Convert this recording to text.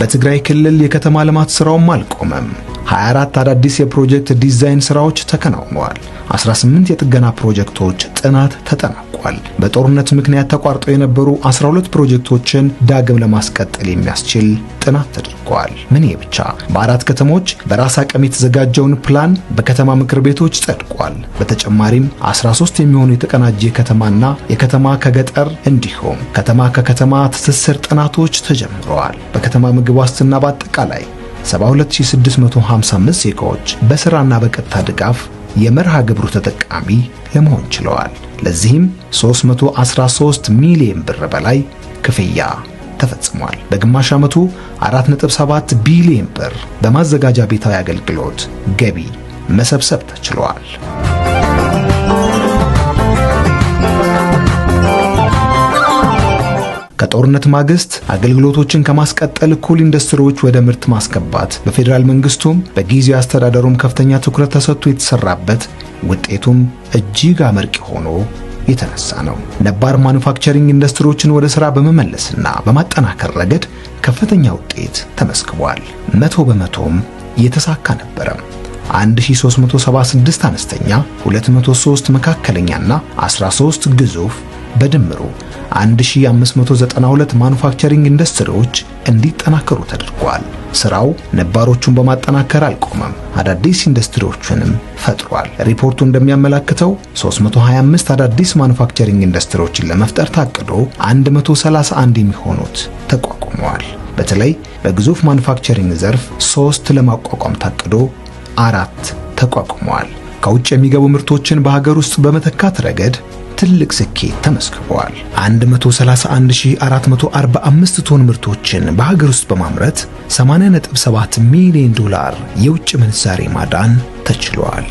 በትግራይ ክልል የከተማ ልማት ስራውም አልቆመም። 24 አዳዲስ የፕሮጀክት ዲዛይን ስራዎች ተከናውነዋል። 18 የጥገና ፕሮጀክቶች ጥናት ተጠናቋል። በጦርነት ምክንያት ተቋርጠው የነበሩ 12 ፕሮጀክቶችን ዳግም ለማስቀጠል የሚያስችል ጥናት ተደርጓል። ምን ይሄ ብቻ፣ በአራት ከተሞች በራስ አቅም የተዘጋጀውን ፕላን በከተማ ምክር ቤቶች ጸድቋል። በተጨማሪም 13 የሚሆኑ የተቀናጀ የከተማና የከተማ ከገጠር እንዲሁም ከተማ ከከተማ ትስስር ጥናቶች ተጀምረዋል። በከተማ ምግብ ዋስትና በአጠቃላይ 72655 ዜጋዎች በስራና በቀጥታ ድጋፍ የመርሃ ግብሩ ተጠቃሚ ለመሆን ችለዋል። ለዚህም 313 ሚሊዮን ብር በላይ ክፍያ ተፈጽሟል። በግማሽ ዓመቱ 4.7 ቢሊዮን ብር በማዘጋጃ ቤታዊ አገልግሎት ገቢ መሰብሰብ ተችሏል። ከጦርነት ማግስት አገልግሎቶችን ከማስቀጠል እኩል ኢንዱስትሪዎች ወደ ምርት ማስገባት በፌዴራል መንግስቱም በጊዜያዊ አስተዳደሩም ከፍተኛ ትኩረት ተሰጥቶ የተሰራበት፣ ውጤቱም እጅግ አመርቂ ሆኖ የተነሳ ነው። ነባር ማኑፋክቸሪንግ ኢንዱስትሪዎችን ወደ ስራ በመመለስና በማጠናከር ረገድ ከፍተኛ ውጤት ተመዝግቧል። 100% የተሳካ ነበረ። 1376 አነስተኛ፣ 203 መካከለኛና 13 ግዙፍ በድምሩ 1592 ማኑፋክቸሪንግ ኢንዱስትሪዎች እንዲጠናከሩ ተደርጓል። ስራው ነባሮቹን በማጠናከር አልቆመም፣ አዳዲስ ኢንዱስትሪዎችንም ፈጥሯል። ሪፖርቱ እንደሚያመላክተው 325 አዳዲስ ማኑፋክቸሪንግ ኢንዱስትሪዎችን ለመፍጠር ታቅዶ 131 የሚሆኑት ተቋቁመዋል። በተለይ በግዙፍ ማኑፋክቸሪንግ ዘርፍ 3 ለማቋቋም ታቅዶ 4 ተቋቁመዋል። ከውጭ የሚገቡ ምርቶችን በሀገር ውስጥ በመተካት ረገድ ትልቅ ስኬት ተመዝግቧል። 131445 ቶን ምርቶችን በሀገር ውስጥ በማምረት 80.7 ሚሊዮን ዶላር የውጭ ምንዛሬ ማዳን ተችሏል።